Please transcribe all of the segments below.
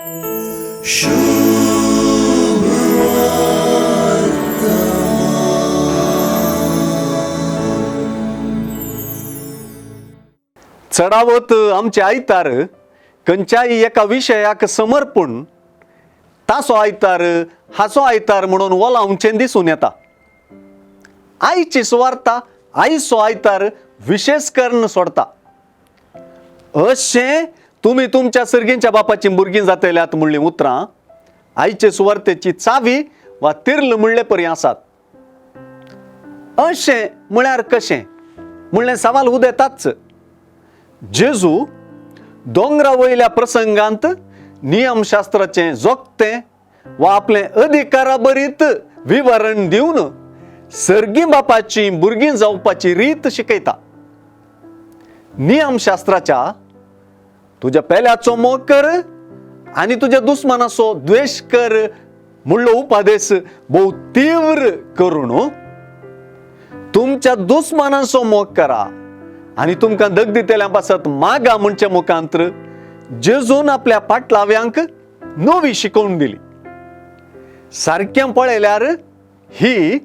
चडावत आमचे आयतार खंयच्याय एका विशयाक समर्पण ताचो आयतार हाचो आयतार म्हणून वलावचें दिसून येता. आयची सुवार्ता आयचो आयतार विशेश करून सोडता. अशें तुमी तुमच्या सर्गींच्या बापाची भुरगीं जातल्यात म्हणलीं उतरां आयचे सुवार्तेची चावी वा तिर्ल म्हणले परी आसात. अशें म्हळ्यार कशें म्हणलें सवाल उदेताच. जेजू दोंगरा वयल्या प्रसंगांत नियमशास्त्राचें जोगतें वा आपलें अधिकारा बरीत विवरण दिवन सर्गी बापाची भुरगीं जावपाची रीत शिकयता. नियमशास्त्राच्या तुज्या पेल्याचो मोग कर आनी तुज्या दुस्मानाचो द्वेश कर म्हणलो उपदेश भोव तीव्र करून तुमच्या दुस्मानाचो मोग करा आनी तुमकां दग दितल्या पासत मागा म्हणचे मुखांत्र जेजून आपल्या पाटलाव्यांक नवी शिकोवन दिली. सारकें पळयल्यार ही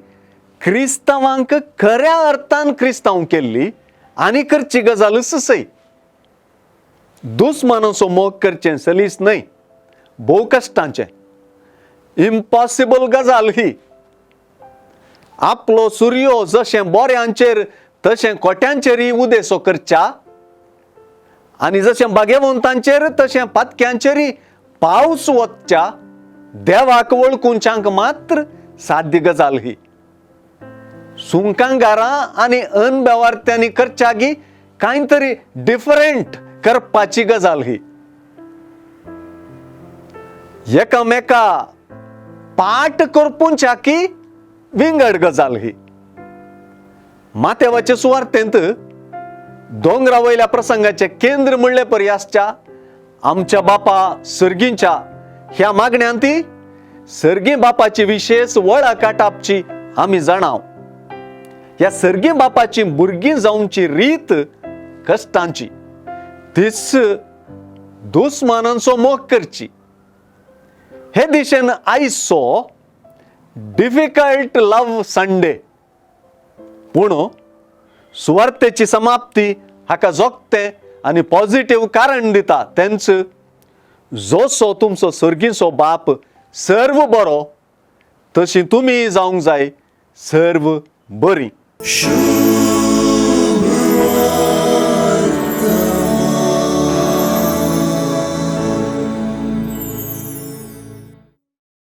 क्रिस्तांवांक खऱ्या अर्थान क्रिस्तांव केल्ली आनी करची गजालच सय. दुस्मानाचो मोग करचें सलीस न्हय, भोव कश्टांचें, इम्पॉसिबल गजाल ही. आपलो सुर्यो जशें बोऱ्यांचेर तशें कोट्यांचेरय उदेसो करच्या आनी जशें बागेवंतांचेर तशें पातक्यांचेरय पावस वतच्या देवाक वळखुंच्यांक मात्र साध्य गजाल ही. सुंकांगारां आनी अनबेवार्त्यांनी करच्यागी कांय तरी डिफरंट करपाची गजाल ही. एकामेका पाट करपुंच्याकी विंगड गजाल ही. माथ्यावाचे सुवार्तेंत दोंगरा वयल्या प्रसंगाचे केंद्र म्हणले परी आसच्या आमच्या बापा सर्गींच्या ह्या मागण्यांत ती सर्गी बापाची विशेष वळख आटापची आमी जाणाव. ह्या सर्गी बापाची भुरगीं जावची रीत कश्टांची, तीच दुस्मानांचो मोग करची. हे दिशेन आयचो डिफिकल्ट लव्ह संडे पूण सुवार्तेची समाप्ती हाका जोगतें आनी पॉझिटिव्ह कारण दिता तेंच जोसो तुमचो सर्गीचो बाप सर्व बरो तशी तुमी जावंक जाय सर्व बरी.